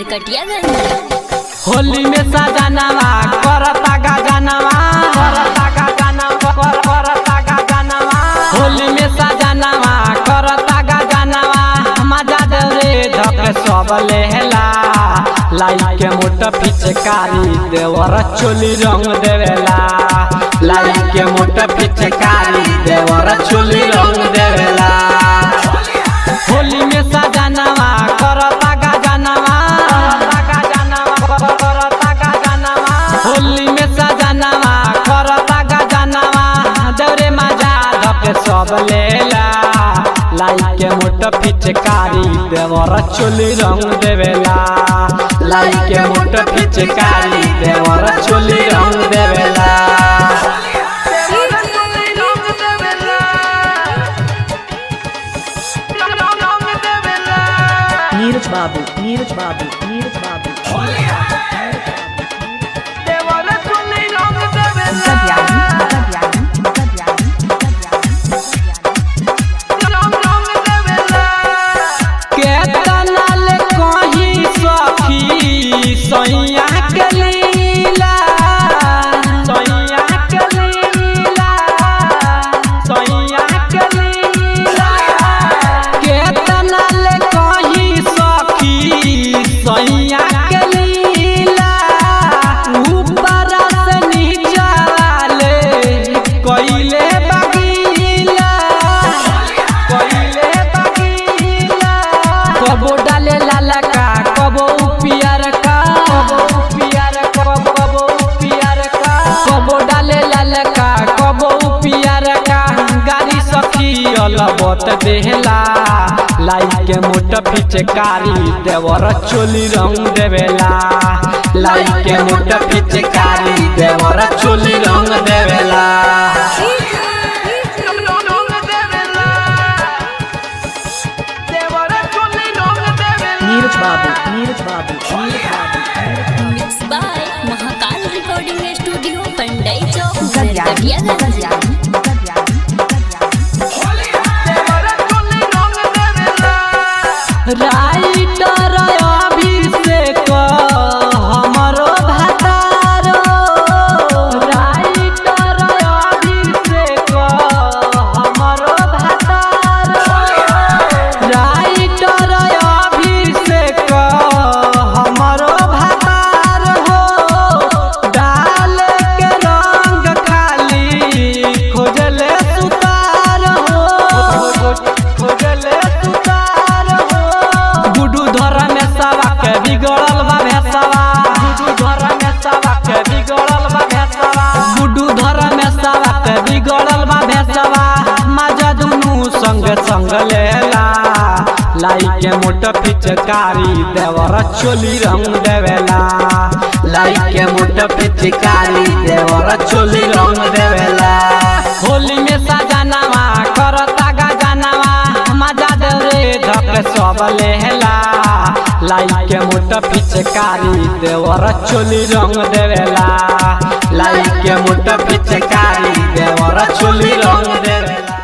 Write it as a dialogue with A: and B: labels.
A: नरकटियागंज।
B: होली में सजनवा करता गजनवा, करता गजनवा, करता गजनवा। होली में सजनवा करता गजनवा, मजा दे धक सब लेहला। लाई के मोट पिचकारी देवर चोली रंग देवेला। लाई के मोट पिचकारी देवर चोली रंग देवेला। होली में सजनवा करता गजनवा, करता गजनवा। होली में सजनवा करता गजनवा, दौरे मजा धक सब लेला। लाई के मोट पिचकारी देवर चोली रंग देवेला। लाई के मोट पिचकारी देवर चोली रंग देवेला।
C: नीरज बाबू, नीरज बाबू, नीरज बाबू। गद्यानी, गद्यानी, गद्यानी।
B: केतना ले कहीं सखी सैया के लीला, सैया के लीला, सैया के लीला। केतना ले कहीं सखी सैया के लीला, ऊपर से नीचा ले कइले बगीला, कइले बगीला। कबो डाले लाला का, कबो पियर का, कबो पियर, कबो कबो पियर का। कबो डाले लाला का, कबो पियर का। गाड़ी सखी अलबत देहला। लाई के मोट पिचकारी देवर चोली रंग देवेला। लाई के मोट पिचकारी देवर चोली रंग देवेला।
C: नीरज बाबू, नीरज बाबू, नीरज बाबू।
A: Mix by Mahakal recording studio, Pandai Chowk,
C: Gadyani,
A: Narkatiaganj.
C: Gadyani, Gadyani, Gadyani.
B: Writer Abhishek हमरो भातारो, राइटर अभिषेक हमरो भातारो, राइटर अभिषेक हमरो भातार हो। डाल के रंग खाली खोजले सुतार हो, खोजले सुतार हो। गुडू धर में सवा के बिगड़ल बा भेसवा, गुडू धर में सवा के बिगड़ल बा भेसवा, गुडू धर में सवा के बिगड़ल बा भेसवा। मजा दुनू संग संग लेला। लाई के मोट पिचकारी देवर चोली रंग देवेला। लाई के मोट पिचकारी देवर चोली रंग देवेला। होली में सजनवा करता गजनवा, मजा दे धक सब लेहला। लाई के मोट पिचकारी देवर चोली रंग देवेला। लाई के मोट पिचकारी देवर चोली रंग देवेला।